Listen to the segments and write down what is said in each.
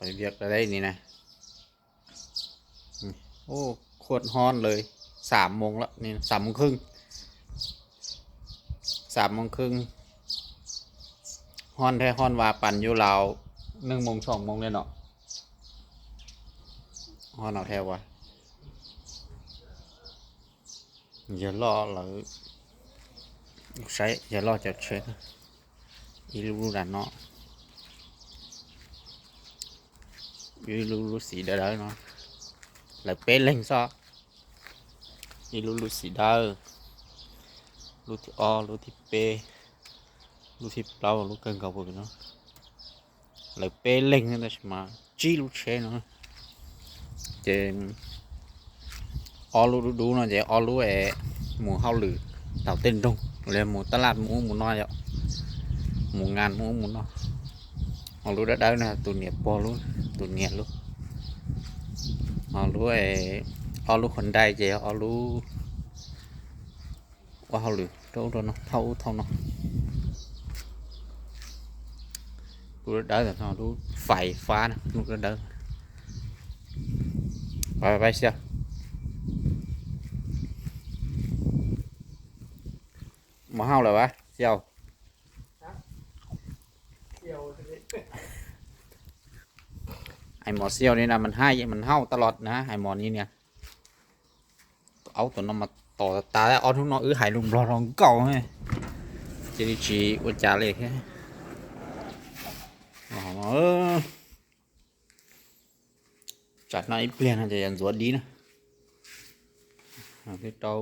Ua li na, khuaj hob lawm, xam moos lawm, xam moos kheej, xam moos kheej. Hob thiab hob vas pas yuav laus neeg moos txhooj moos li no. Hob no thiab ua, yawg loj lawv, saib yawg loj cov tsheb, ib lub lub nram no, ib lub lub xim dawb dawb no, lawv peb leeg xwb. Ib lub lub xim dawb, lub thib ob, lub thib peb, lub thib plaub, lub kawg nkaus no. Lawv peb leeg tab sis mas tsib lub tsheb no. Ces ob lub dub dub no ces ob lub es mus hauj lwm tau tej nroog, los mus tab laj mus ub mus no yom, mus ngas mus ub mus no. Ob lub dawb dawb no tus niam pog lub, tus niam lub. Ob lub, ob lub Hyundai ces ob lub ua hauj lwm rau ub rau no, thauj ub thauj no. Lub dawb dawb no lub fais fab, lub dawb dawb. Pais xyov, mos hauj lawm as xyov. Hais mos xyov li na mas hais mas hauj tas los na, hais mos li niag aub tom no mas tom tas, ob hnub no wb hais lus Nplog los nkaus, cia li tsis ua cas li thiab. Tsam no ib pliag no ces yog ntxuav dib na. Twb rau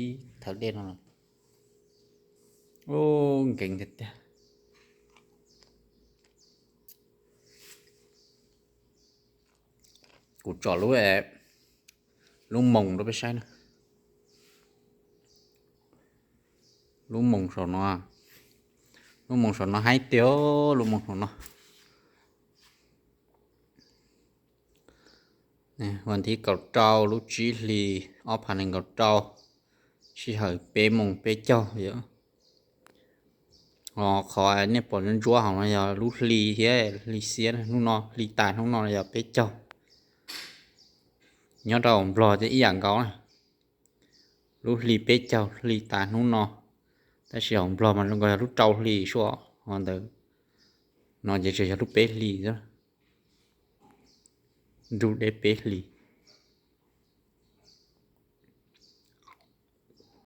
ib thawv dej no los, nkees tiag tiag. Kuv tsom lub, lub moos rau peb saib na. Lub moos saum no, lub moos saum no haib tiag, lub moos saum no. Vas thib kaum rau lub tsib hlis ob phav nees nkaum rau, sij hawm peb moos peb caug yom. Qhov nej pom ntsuab ntsuab hauv no yog lub hli thiab hli xiab, hnub no hli tas hnub no yog peb caug. Nyob rau hauv Nplog thiab ib yam nkaus na, lub hli peb caug hli tas hnub no, tab sis hauv Nplog mas zoo nkaus yog lub rau hli sua, ho ntawd no ces tseem yog lub peb hlis xwb. Nruj deb peb hlis.